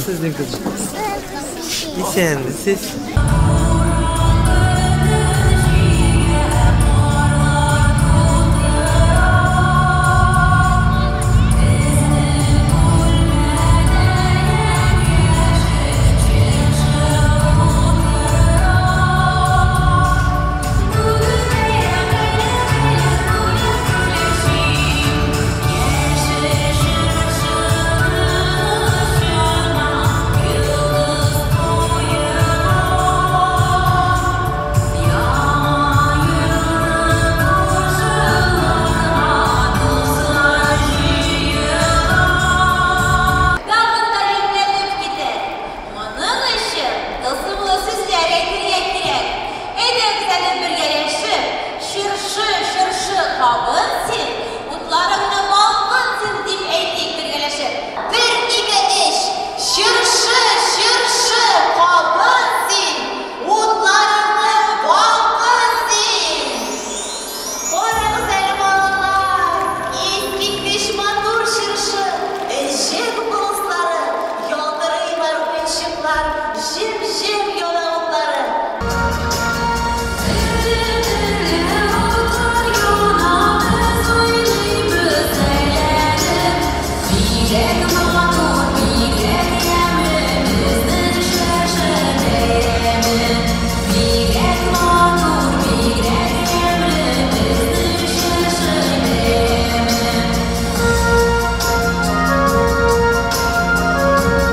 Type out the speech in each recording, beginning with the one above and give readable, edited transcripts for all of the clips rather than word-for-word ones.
Сезнең кыз. Исәнмесез. Тагын да ямьләнеп китәр. Моның өчен тылсымлы сүзләр әйтергә кирәк. Әйдәгез әле бергәләшеп, чыршы, чыршы, кабын син, утларыңны балкын син дип әйтик бергәләшеп. Бер, ике, өч. Чыршы, чыршы, кабын син, утларыңны балкын син. Карагыз әле, балалар, искиткеч матур чыршы, энҗе кукурузлары, ялтырыйлар уенчыклар, җем-җем яна утлары.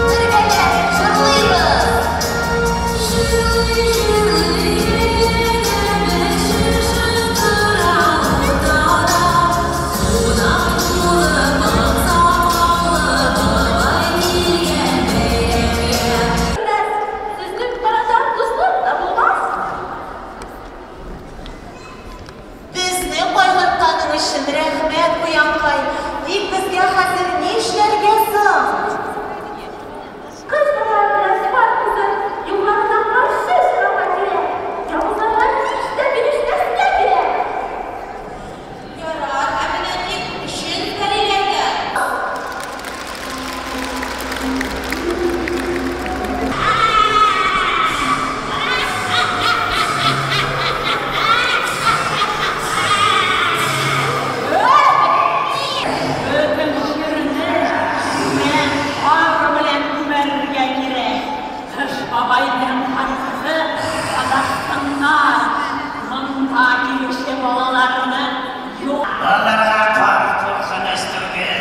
Бергәләп җырлыйбыз. Сезнең арада дуслык та булмас. Безне кайгыртканың өчен рәхмәт, Куянкай. Тик безгә хәзер нишләргә соң? Кыз бала белән Сфат кызы юлларына каршы чыгарга кирәк. Явызларга һич тә бирешмәскә кирәк. Ярар, ә менә тик өчен пәриләргә. Бөтен җирне имән кар белән күмәргә кирәк. Кыш бабай белән Кар кызы адашканнар. Монда килүче балаларны юк. Балаларга кар куркыныч түгел.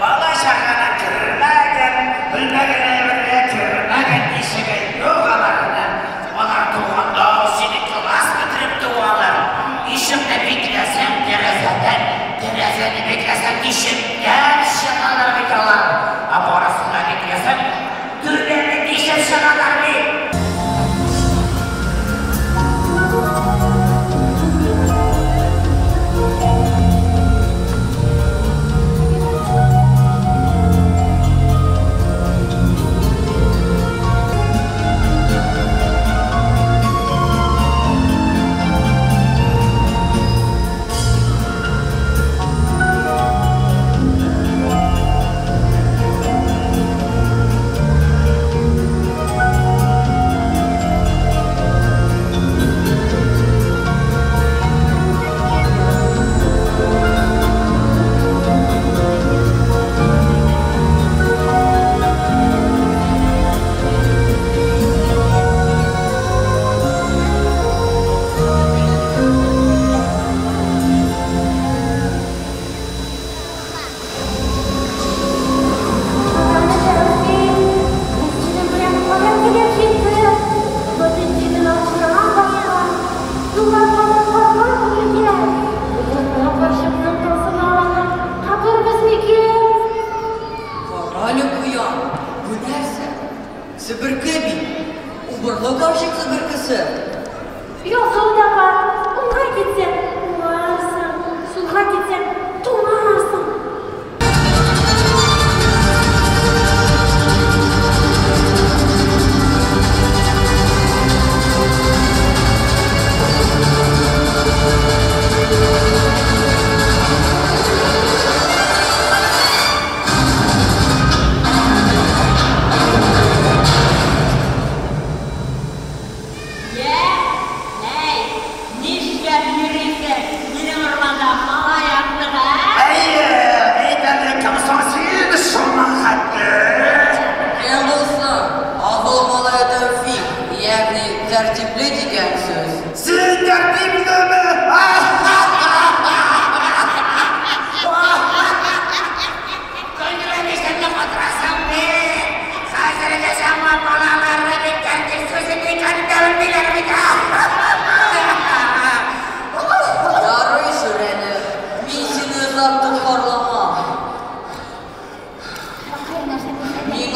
Бала-чаганы кермәгән, белмәгән әйбергә кермәгән ишеге юк аларның. Алар туганда ук сине класс бетереп туалар. Ишекне бикләсәң, тәрәзәдән, тәрәзәне бикләсәң, ишектән чыгалар бит алар. Ә барысын да бикләсәң, түбәне тишеп чыгалар бит.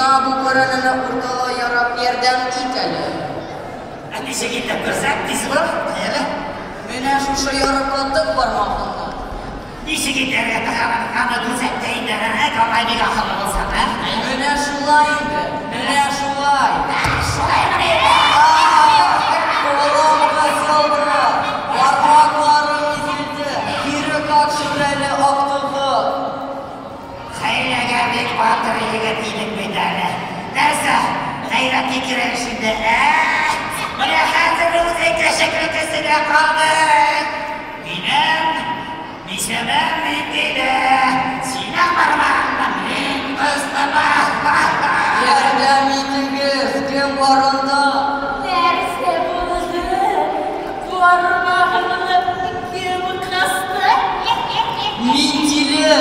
Миңа бу бүрәнәне урталай ярап ярдәм ит әле. Ә ничек итеп күрсәт, дисең? Әле. Менә шушы ярыкка тык бармагыңны. Ничек итәргә тыгамын, аны күрсәт тә инде, ә, Камай бик акыллы булсаң, ә? Менә шулай инде, менә шулай. Шулай гына. Кулым кысылды, бармакларым изелде, кире как Шүрәле актыгы. Хәйләгә бик батыр егет идең бит әле. Нәрсә, гайрәт кирәк инде, ә? Менә хәзер үзең кешеклекесенә калдың. Минем нисәмем ниндидә, синең бармагыңны мин кыстым. Ярдәм итегез, кем бар анда? Нәрсә булды? Бармагыңны кем кысты? Мин тиле.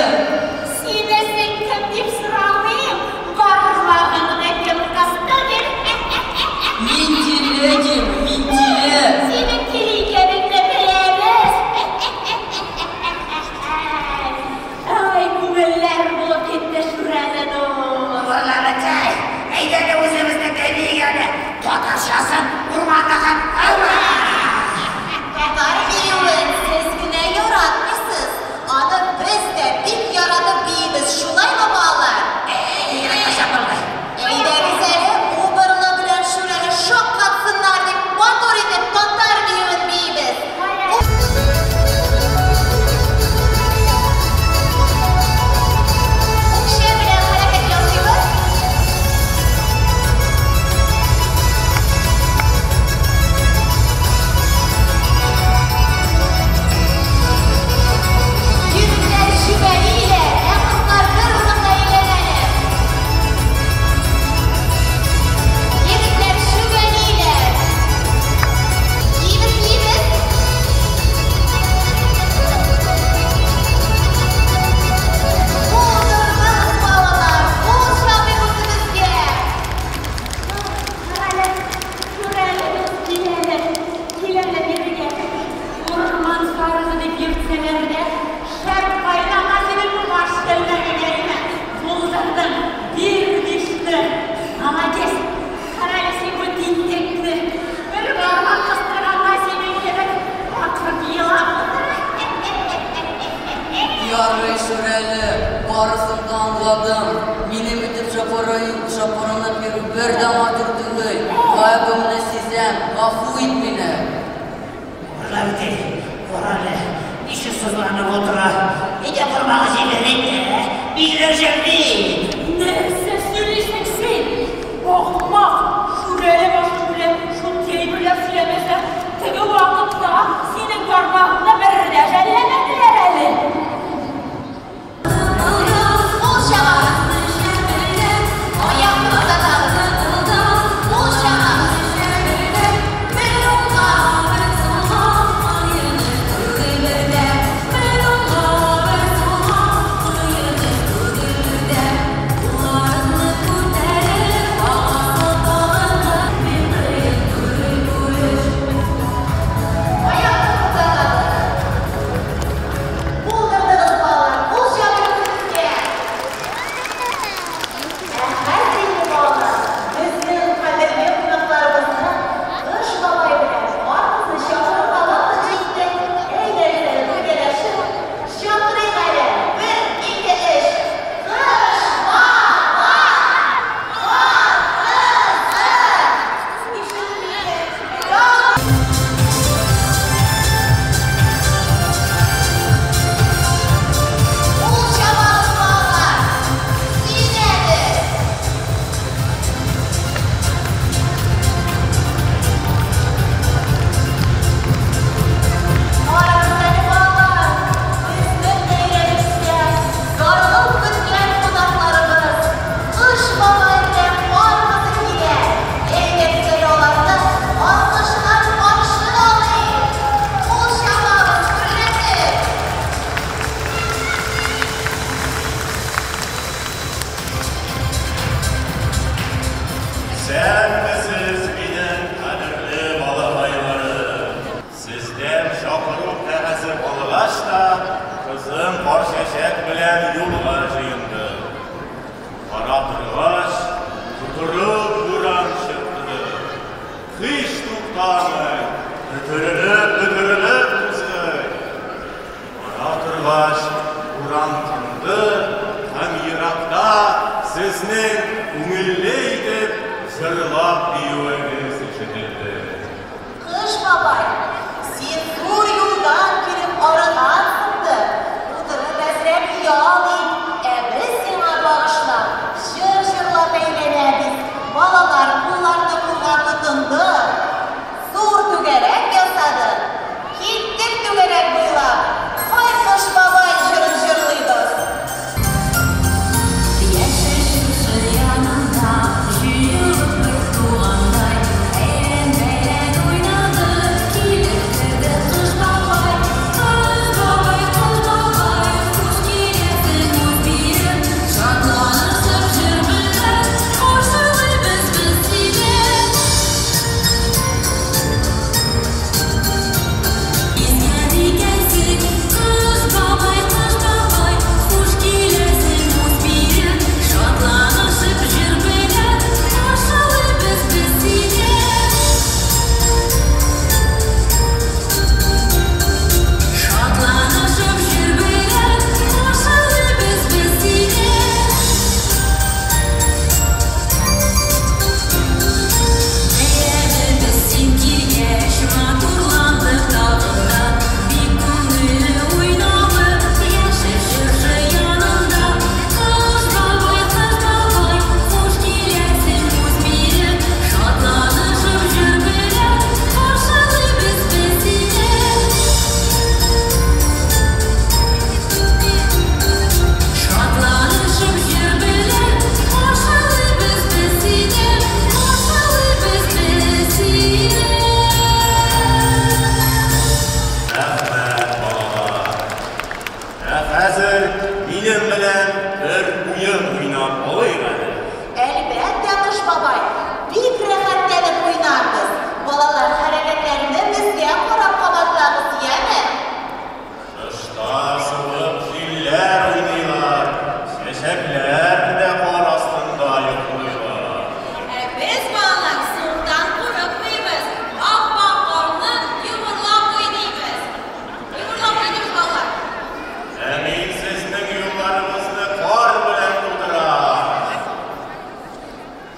Синесең кем дип сорамыйм, бармагыңны кем кысты дип. Мин тиле дим, мин тиле. Синең тиле икәнеңне беләбез. Ай, күңелләр булып китте Шүрәле дус. Урланыкай, әйдә дә үзебезнең кәбигәне, татарчасын, урмандагын, алла! Татар биюен сез генә яратмыйсыз. Аны без дә бик яратып биибез, шулаймы, балалар? Әйдәгез әле, Убырлы белән Шүрәле шаккатсыннар дип, матур итеп татар биюен биибез. Үкчә белән хәрәкәт ясыйбыз. Егетләр чүмәлиләр, ә кызлар бер урында әйләнәләр. Егетләр чүмәлиләр. Биибез, биибез. Булдырдыгыз, балалар, кул чабыйк үзебезгә. Карале, Шүрәле дус киләле, киләле бирегә. Урман сарыгы дип йөртсәләр дә, шәп кайнага синең баш телләгәнеңә. Булдырдың, бир бишне. Молодец, карале син бу тинтәкне. Бер бармак кыстырганга синең кебек акырып елап утыра. Ярый, Шүрәле, барысын да аңладым. Минем итеп шапырынып йөрү бер дә матур түгел. Гаебемне сизәм, гафу ит мине. Урланыкай, карале, ничек сызланып утыра. Әйдә бармагы җибәрик, ә? Бигрәк жәлли. Нәрсә сөйлисең син? Ахмак, Шүрәле башы белән шул әйберләр сөйләмәсә, теге вакытта синең бармагыңны бер дә жәлләмәделәр әле. Кул чабабыз. Аякны узатабыз. Кул чабабыз. Бер уңга. Аякны узатабыз. Булдырдыгыз, балалар, кул чабыйк үзебезгә. Ә хәзер инде, балалар, безнең кадерле кунакларыбызны Кыш бабай белән Кар кызын чакырырга вакыт җитте. Әйдәгез әле бергәләшеп чакырыйк әле. Бер, ике, өч. Кыш бабай! Кар кызы! Ишетмиләр. Кул чабабыз, балалар. Сөенәбез. Карагыз әле, балалар, безнең бәйрәмебездә зарыгып көткән кунакларыбыз Кыш бабай белән Кар кызы килә. Әйдәгез әле аларны алкышлап каршы алыйк. Кул чабабыз, гөрләтеп. Исәнмесез, минем кадерле балакайларым. Сездән чакыру кәгазе алгач та, кызым Карчәчәк белән юлга җыендык. Бара торгач, Буран тынды һәм еракта сезнең күңелле итеп җырлап биюегез ишетелде. Кыш бабай, син зур юлдан килеп арыгансыңдыр. Утырып әзрәк ял ит. Ә без сиңа багышлап җыр җырлап әйләнәбез. Балалар кулларны кулга тотынды. Зур түгәрәк ясадык. Киттек түгәрәк буйлап. Һай, Кыш бабай җырын җырлыйбыз. Яшел чыршы янында җыелып бер тугандай, әйлән-бәйлән уйнадык, килеп керде Кыш бабай. Кыш бабай, Кыш бабай, хуш киләсең үз биреп, шатланышып җыр белән каршылыйбыз без сине. Килгән икәнсең, Кыш бабай, Кыш бабай, хуш киләсең үз биреп, шатланышып җыр белән каршылыйбыз без сине. Шатланышып җыр белән каршылыйбыз без сине. Бәйрәмебез син килгәч, матурланды тагын да. Бик күңелле уйнавы яшел чыршы янында. Кыш бабай, Кыш бабай, хуш киләсең үз биреп, шатланышып җыр белән каршылыйбыз без сине. Шатланышып җыр белән каршылыйбыз без сине, каршылыйбыз без сине. Рәхмәт, балалар. Ә хәзер минем белән бер уен уйнап алыйк әле. Әлбәттә, Кыш бабай, бик рәхәтләнеп уйнарбыз. Балалар хәрәкәтләрне безгә карап кабатлагыз, яме? Тышта суык җилләр уйныйлар, чәчәкләр дә кар астында йоклыйлар. Ә без, балалар, суыктан курыкмыйбыз. Ап-ак карны йомарлап уйныйбыз. Йомарлап уйныйбыз, балалар. Ә мин сезнең юлларыгызны кар белән тутырам.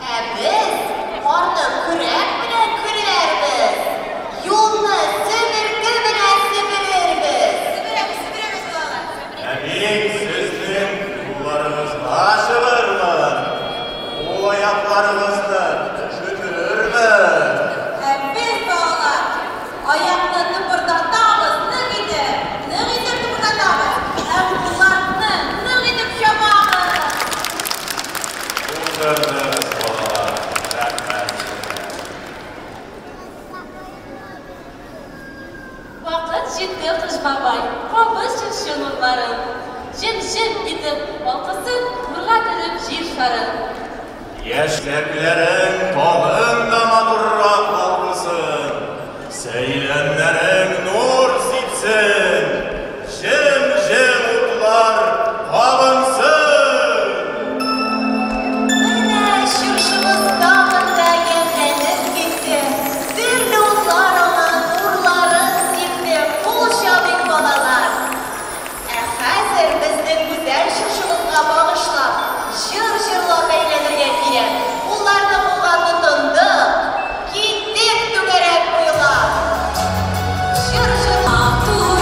Ә без карны көрәк белән көрәрбез. Юлны себерке белән себерербез. Себерәбез, себерәбез, балалар. Ә мин сезнең юлларыгызга чыгырмын, кул-аякларыгызны өшетермен. Ә без, балалар, аякны тыпырдатабыз, нык итеп, нык итеп тыпырдатабыз. Ә кулларны нык итеп чабабыз. Булдырдыгыз, балалар. Рәхмәт сезгә. Вакыт җитте, Кыш бабай, кабыз чыршы нурларын. Җем-җем итеп балкысын, нурга төреп җир шарын. Яшьлекләрең тагын да матуррак балкысын, сәйләннәрең нур сипсен, җем-җем утлар кабынсын. Менә чыршыбыз тагын да ямьләнеп китте. Төрле утлар аңа нурларын сипте. Кул чабыйк, балалар. Ә хәзер безнең гүзәл чыршыбызга багышлап, җыр җырлап әйләнергә кирәк. Кулларны кулга тотындык, киттек түгәрәк буйлап. Җыр җырлап. Матур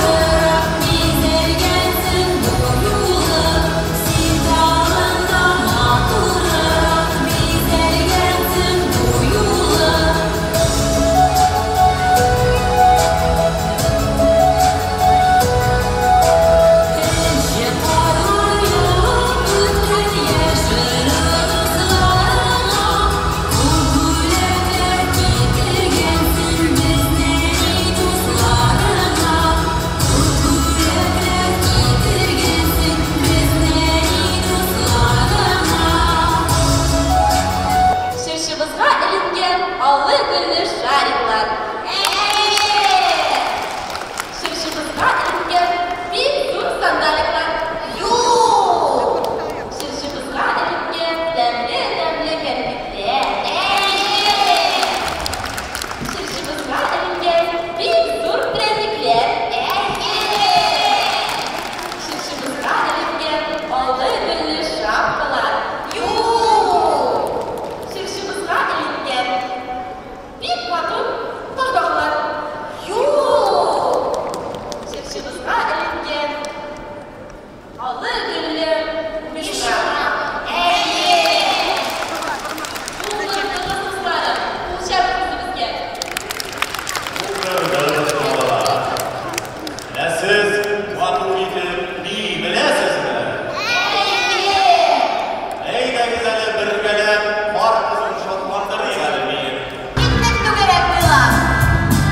Аллы-гөлле Мишура. Әйе! Булдырдыгыз, дусларым, кул чабыгыз үзебезгә. Булдырдыгыз, балалар. Ә сез матур итеп бии беләсезме? Әйе! Әйдәгез әле бергәләп Кар кызын шатландырыйк әле биеп. Киттек түгәрәк буйлап.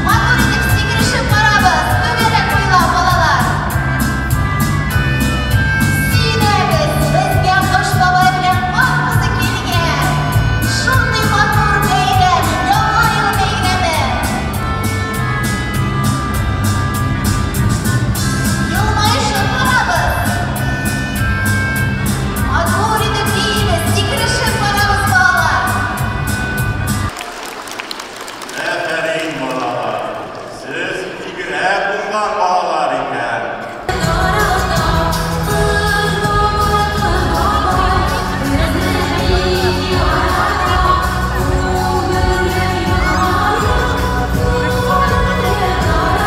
Матур итеп сикерешеп барабыз, түгәрәк буйлап, балалар. Сөенәбез, безгә Кыш бабай белән Кар кызы килгән. Шундый матур бәйрәм, Яңа ел бәйрәме. Елмаешып барабыз. Матур итеп биибез, сикерешеп барабыз, балалар. Афәрин, балалар. Сез бигрәк уңган балалар икән. Кыз бабай, кыз бабай, безне бик ярата. Ул безгә яңа ел күңелле тарата.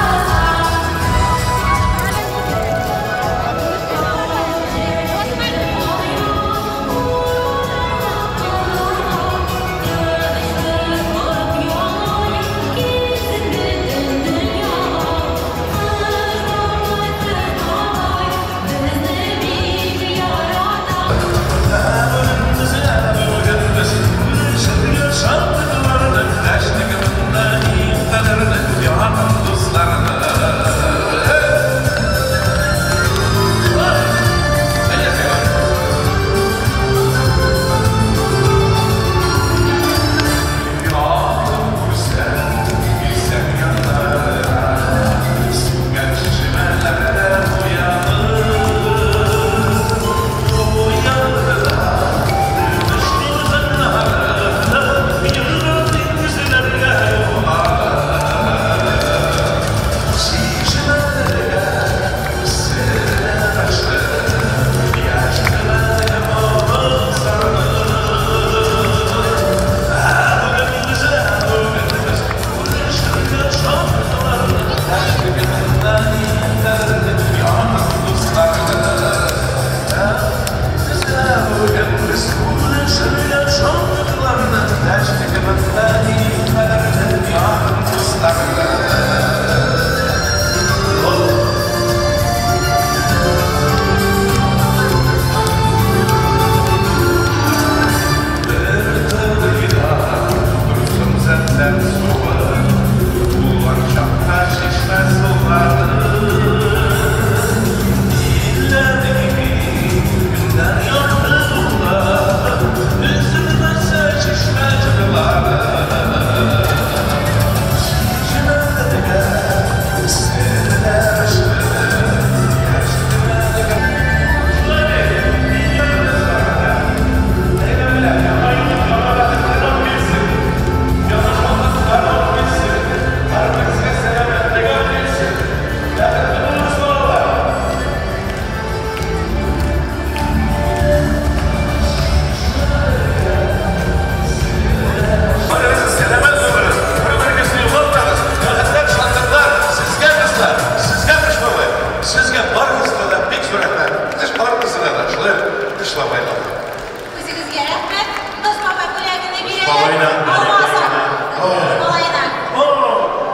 Сезгә барыгызга да бик зур рәхмәт. Кыш барыгызга да шулай Кыш бабайга. Үзегезгә рәхмәт. Кыш бабай бүләгеңне бирәләр. Бабайдан Алмаса. Малайдан. О,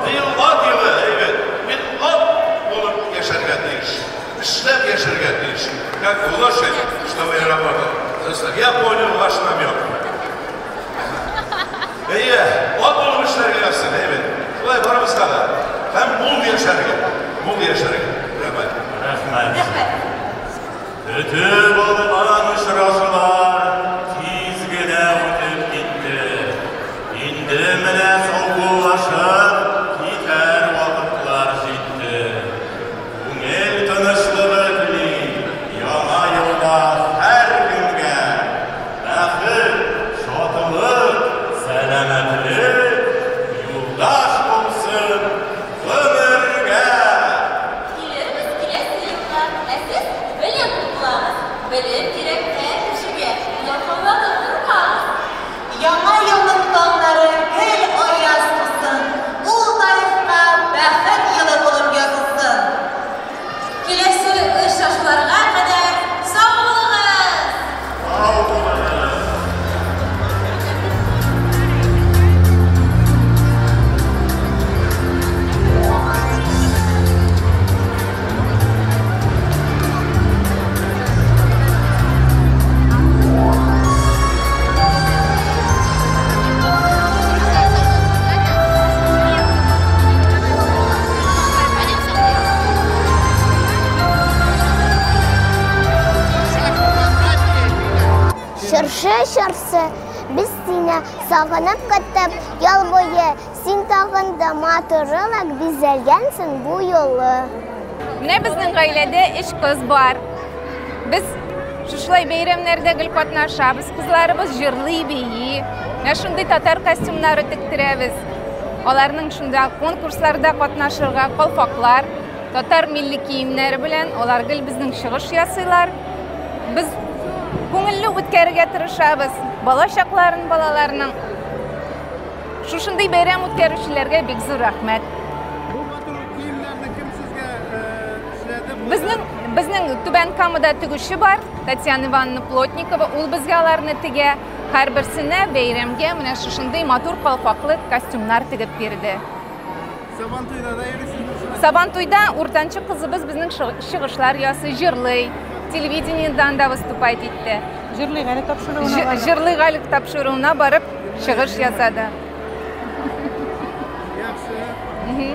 быел ат елы, әйбәт. Мин ат булып яшәргә тиеш. Эшләп яшәргә тиеш. Как лошадь, чтобы я работал. Я понял ваш намек. Әйе, ат булып эшләргә язсын, әйбәт. Шулай барыбызга да. Һәм мул яшәргә. Мул яшәргә. Рәхмәт. Рәхмәт. Рәхмәт. Көтеп алган очрашулар тиз генә үтеп китте. Инде менә саубуллашып китәр вакытлар җитте. Күңел тынычлыгы телим Яңа елда һәркемгә. Бәхет, шатлык, сәламәтлек юлдаш булсын гомергә. Килербез киләсе елга, ә сез белем туплагыз. Белем кирәк һәр кешегә. Ялкауланып тормагыз. Яңа елның таңнары гел аяз тусын. Ул тарихка бәхет елы булып язылсын. Киләсе очрашуларга кадәр. Яхшы очарсы. Без сине сагынып көттек ял буе. Син тагын да матуррак бизәлгәнсең бу юлы. Менә безнең гаиләдә өч кыз бар. Без шушылай бәйрәмнәрдә гел катнашабыз. Кызларыбыз җырлый, бии. Менә шундый татар костюмнары тектерәбез. Аларның шунда конкурсларда катнашырга калфаклар, татар милли киемнәре белән алар гел безнең чыгыш ясыйлар. Без күңелле үткәрергә тырышабыз. Бала чакларын балаларның. Шушындый бәйрәм үткәрүчеләргә бик зур рәхмәт. Бу матур киемнәрне кем сезгә эшләде? Безнең Түбән Камада тегүче бар, Татьяна Ивановна Плотникова, ул безгә аларны тегә. Һәрберсенә бәйрәмгә менә шушындый матур калфаклы костюмнар тегеп бирде. Сабантуйда да йөрисезме шулай? Сабантуйда уртанчы кызыбыз безнең чыгышлар ясый, җырлый, телевидениедан да выступать итте. Җырлыйк әле тапшыруына барып. Җырлыйк әле тапшыруына барып чыгыш ясады. Яхшы.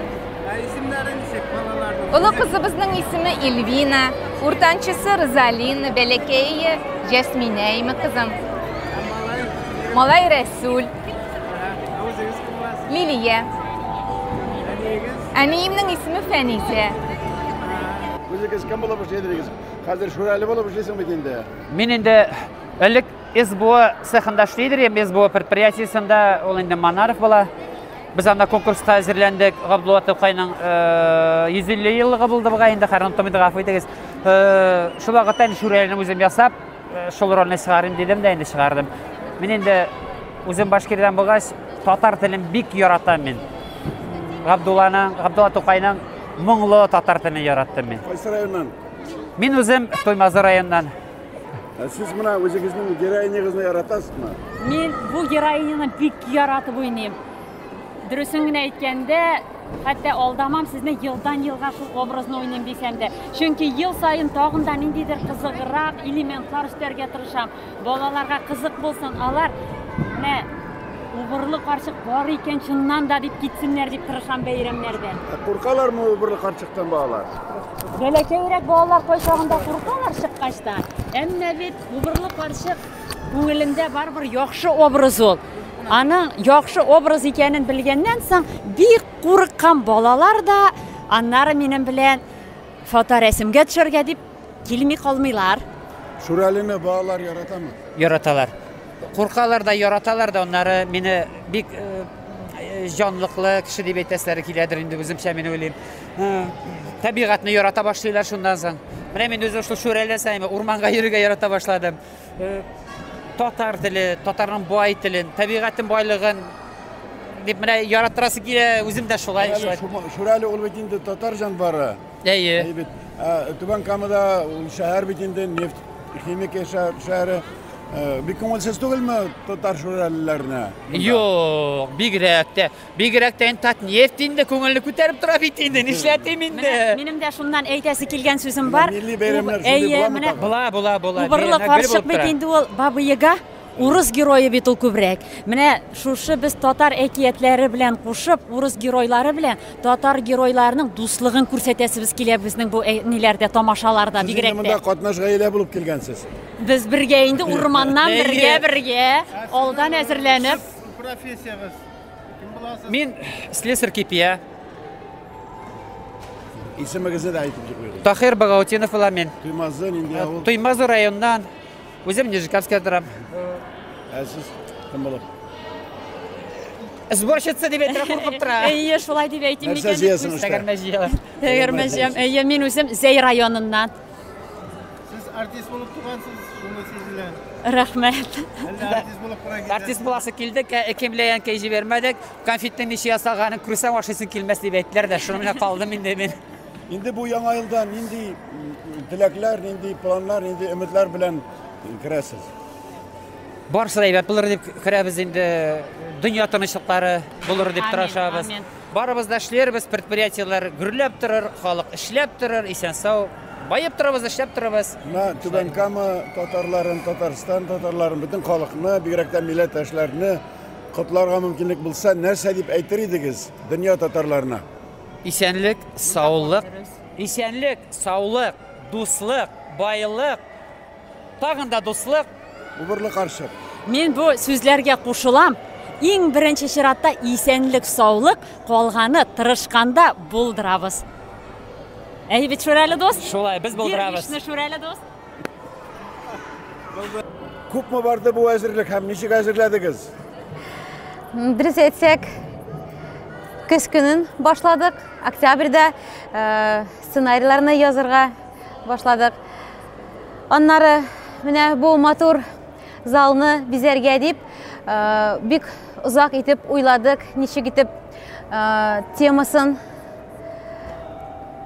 Ә исемнәре ничек балаларның? Олы кызыбызның исеме Эльвина, уртанчысы Розалина, бәләкәе Җәсминә име кызым. Малай Рәсүл. Ә үзегез кем буласыз? Лилия. Әниегез? Әниемнең исеме Фәнисә. Үзегез кем булып эшлидегез? Хәзер Шүрәле булып эшлисең бит инде. Мин инде элек СБО цехында эшли идем, СБО предприятиесендә, ул инде Манаров була. Без анда конкурска әзерләндек. Габдулла Тукайның 150 еллыгы булды бугай инде, хәер онытмыйм, гафу итегез. Шул вакытта инде Шүрәлене үзем ясап, шул рольне чыгарыйм дидем дә инде чыгардым. Мин инде үзем Башкирдан булгач, татар телен бик яратам мин. Габдулланың, Габдулла Тукайның моңлы татар телен яраттым мин. Кайсы районнан? Мин үзем Туймазы районыннан. Ә сез менә үзегезнең героинягызны яратасызмы? Мин бу героиняны бик яратып уйныйм. Дөресен генә әйткәндә, хәтта алдамам сезне, елдан-елга шул образны уйныйм дисәм дә. Чөнки ел саен тагын да ниндидер кызыграк элементлар өстәргә тырышам. Балаларга кызык булсын, алар менә убырлы карчык бар икән чыннан да дип китсеннәр дип тырышам бәйрәмнәрдә. Ә куркалармы убырлы карчыктан балалар? Бәләкәйрәк балалар кайчагында куркалар чыккач та. Әмма бит убырлы карчык күңелендә барыбер яхшы образ ул. Аның яхшы образ икәнен белгәннән соң бик курыккан балалар да аннары минем белән фоторәсемгә төшәргә дип килми калмыйлар. Шүрәлене балалар яратамы? Яраталар. Куркалар да, яраталар да, аннары мине бик җанлыклы кеше дип әйтәсләре киләдер инде, үземчә мин уйлыйм. Табигатьне ярата башлыйлар шуннан соң. Менә мин үзем шул Шүрәле саен урманга йөрергә ярата башладым. Татар теле, татарның бай телен, табигатьнең байлыгын дип менә яраттырасы килә, үзем дә шулай Шүрәле, шулай. Шүрәле ул бит инде татар җанвары. Әйе. Әйе бит. Түбән Камада ул шәһәр бит инде нефть химик шәһәре. Бик күңелсез түгелме татар шүрәлеләренә? Юк, бигрәк тә. Бигрәк тә инде Татнефть инде күңелне күтәреп тора бит инде, нишләтим инде? Менә минем дә шуннан әйтәсе килгән сүзем бар. Милли бәйрәмнәр шундый Әйе, буламы менә тагын? Була, була, була. Убырлы Бәйрәмнәр гел карчык булып бит тора. инде ул Баба Яга, урыс герое бит ул күбрәк. Менә шушы без татар әкиятләре белән кушып, урыс геройлары белән татар геройларының дуслыгын күрсәтәсебез килә безнең бу ниләрдә, тамашаларда Сез инде бигрәк монда тә. катнаш гаилә булып килгәнсез. Без бергә инде урманнан Әйе. бергә бергә алдан әзерләнеп. Профессиягез кем буласыз? Мин слесарь КПЯ. Исемегезне дә әйтеп куегыз. Тахир Багаутинов була мин. Туймазы нинди авыл? Туймазы районыннан. Үзем Нижегородская торам. Ә сез кем булып? Сборщица дип әйтергә куркып тора. Әйе, шулай дип әйтим Нәрсә микән? җыясың эштә? Тәгәрмәч җыялар. Тәгәрмәч җыям. Әйе, мин үзем Зәй районыннан. Сез артист булып тугансыз, шуны сизелә. Рәхмәт. Әллә артист булып кына китәсез? Артист буласы килде, кемләгән кәй җибәрмәдек. Конфеттың ничә ясалганын күрсәң ашыйсың килмәс дип әйттеләр дә, шуның белән калдым инде мин. Инде бу яңа елда нинди теләкләр, нинди планнар, нинди өметләр белән керәсез? Барысы да әйбәт булыр дип керәбез инде. Дөнья тынычлыклары булыр дип Амин, тырышабыз. амин. Барыбыз да эшләрбез, предприятиеләр гөрләп торыр, халык эшләп торыр, исән-сау баеп торабыз, эшләп торабыз. Менә Түбән Кама татарларын, Татарстан татарларын, бөтен халыкны, бигрәк тә милләттәшләрне котларга мөмкинлек булса, нәрсә дип әйтер идегез дөнья татарларына? Исәнлек, саулык, исәнлек, саулык, дуслык, байлык, тагын да дуслык. Убырлы карчык. Мин бу сүзләргә кушылам. Иң беренче чиратта исәнлек, саулык, калганы тырышканда булдырабыз. Әйе бит, Шүрәле дус? Шулай, без булдырабыз. Бир бишне, Шүрәле дус. Күпме барды бу әзерлек һәм ничек әзерләдегез? Дөрес әйтсәк, көз көнен башладык. Октябрьдә э, сценарийларны язырга башладык. Аннары менә бу матур залны бизәргә дип э, бик озак итеп уйладык, ничек итеп э, темасын.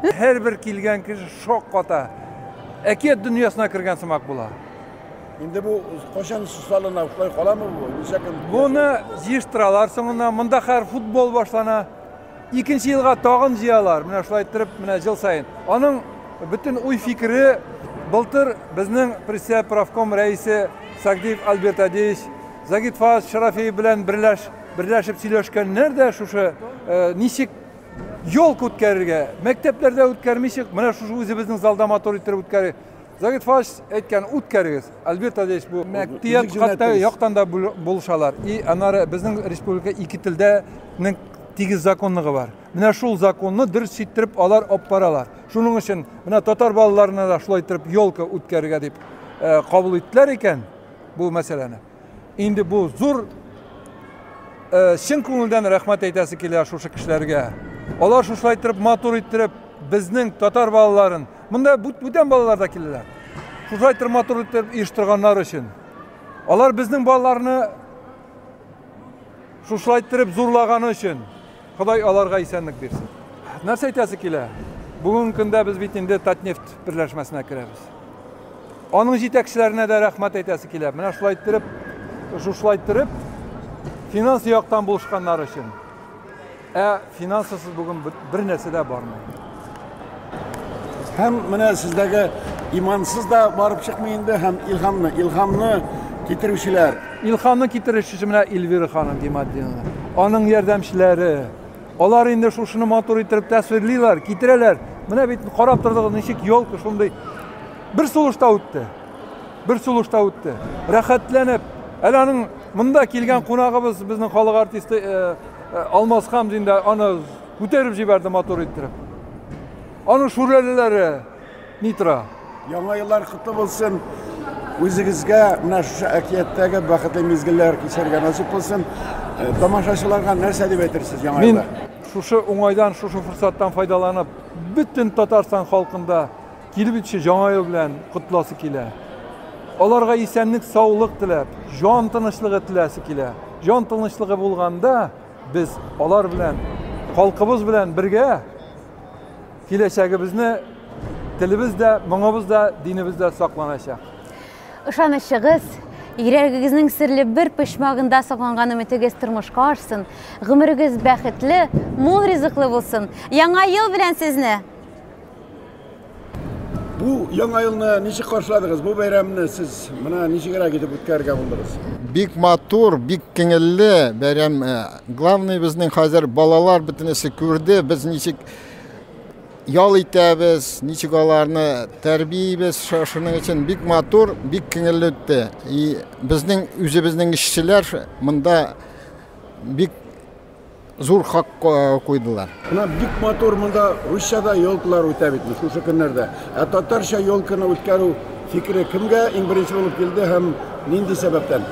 Һәрбер килгән кеше шок ката. Әкият дөньясына кергән сымак була. Инде бу кайчан салына, шулай каламы бу? Ничә көн? Буны җыештыралар соңыннан. Монда хәзер футбол башлана. Икенче елга тагын җыялар. Менә шулай иттереп, менә ел саен. Аның бөтен уй-фикере былтыр безнең председатель профком рәисе Сагдиев Альберт Адеевич, Загит Фааз Шарафиев белән берләш, берләшеп сөйләшкәннәр дә шушы э, ничек елка үткәрергә, мәктәпләрдә үткәрмичә, менә шушы үзебезнең залда матур иттереп үткәрергә. Загит Фааз әйткән, үткәрегез. Альберт Адеевич бу мәктәп хәтта яктан да булышалар. И аннары безнең республика ике телдә тигез законлыгы бар. Менә шул законны дөрес иттереп алар алып баралар. Шуның өчен менә татар балаларына да шулай иттереп елка үткәрергә дип э, кабул иттеләр икән бу мәсьәләне. Инде бу зур э, чын күңелдән рәхмәт әйтәсе килә шушы кешеләргә. Алар шушылай иттереп матур иттереп безнең татар балаларын, монда бүтән балалар да киләләр. Шушылай иттереп матур иттереп оештырганнар өчен. Алар безнең балаларны Шушылай иттереп зурлаганы өчен Ходай аларга исәнлек бирсен. Нәрсә әйтәсе килә? Бүгенге көндә без бит инде Татнефть берләшмәсенә керәбез. Аның җитәкчеләренә дә рәхмәт әйтәсе килә. Менә шулай иттереп, шушылай иттереп финанс яктан булышканнар өчен. Ә финансысыз бүген бер нәрсә дә бармый. Һәм менә сездәге имансыз да барып чыкмый инде һәм илһамны, илһамны китерүчеләр. Илһамны китерүчесе менә Эльвира ханым Гиматдинова. Аның ярдәмчеләре. Алар инде шушыны матур иттереп тәсвирлиләр, китерәләр. Менә бит карап тордыгыз, ничек елка шундый бер сулышта үтте. Бер сулышта үтте. Рәхәтләнеп. Әле аның монда килгән кунагыбыз, безнең халык артисты э, э, Алмаз Хамзин да аны күтәреп җибәрде матур иттереп. Аның шүрәлеләре ни тора? Яңа еллар котлы булсын. Үзегезгә менә шушы әкияттәге бәхетле мизгелләр кичәргә насыйп булсын. Э, тамашачыларга нәрсә дип әйтерсез яңа елда? Мин шушы уңайдан, шушы форсаттан файдаланып, бөтен Татарстан халкында килеп җитүче яңа ел белән котласы килә. Аларга исәнлек, саулык теләп, җан тынычлыгы теләсе килә. Җан тынычлыгы булганда без алар белән, халкыбыз белән бергә киләчәгебезне телебез дә, моңыбыз да, динебез дә сакланачак. Ышанычыгыз, йөрәгегезнең серле бер почмагында сакланган өметегез тормышка ашсын, гомерегез бәхетле, мул ризыклы булсын. Яңа ел белән сезне! Бу яңа елны ничек каршыладыгыз? Бу бәйрәмне сез менә ничегрәк итеп үткәрергә булдыгыз? Бик матур, бик күңелле бәйрәм. Э, главный безнең хәзер балалар бөтенесе күрде, без ничек ял итәбез, ничек аларны тәрбиябез. Шуның өчен бик матур, бик күңелле үтте. И безнең үзебезнең эшчеләр монда бик зур хак куйдылар. Менә бик матур монда русча да елкалар үтә бит шушы көннәрдә. Ә татарча елканы үткәрү фикере кемгә иң беренче булып килде һәм нинди сәбәптән?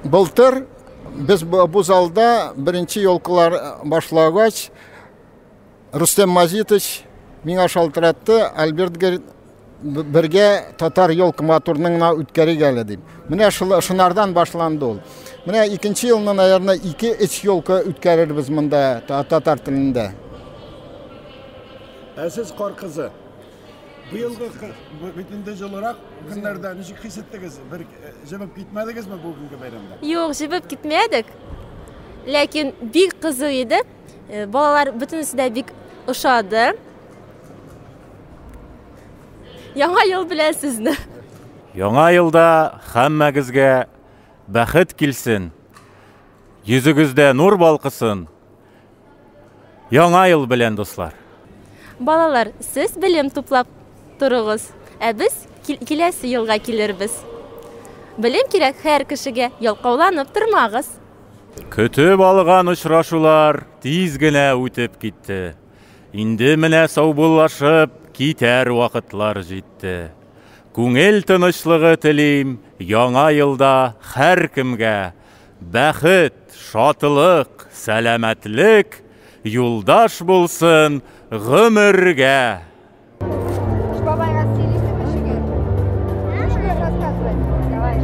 Былтыр без бу залда беренче елкалар башлагач, Рустем Мазитович миңа шалтыратты, Альберт говорит, бергә татар елка матурның гына үткәрик әле дип. Менә шунардан башланды ул. Менә икенче елны, наверное, ике-өч елка үткәрербез монда татар телендә. Ә сез кар кызы. Быелгы бит инде җылырак көннәрдә ничек хис иттегез? Бер э, җебеп китмәдегезме бүгенге бәйрәмдә? Юк, җебеп китмәдек. Ләкин бик кызык иде. Э, балалар бөтенесе дә бик ошады. Яңа ел белән сезне! Яңа елда һәммәгезгә бәхет килсен, йөзегездә нур балкысын. Яңа ел белән, дуслар! Балалар, сез белем туплап торыгыз, ә без Киләсе елга килербез. Белем кирәк һәр кешегә, ялкауланып тормагыз. Көтеп алган очрашулар тиз генә үтеп китте. Инде менә саубуллашып китәр вакытлар җитте. Күңел тынычлыгы телим яңа елда һәркемгә. Бәхет, шатлык, сәламәтлек юлдаш булсын гомергә. Бабайга сөйлисеңме шигырь? Шигырь рассказывай. Давай,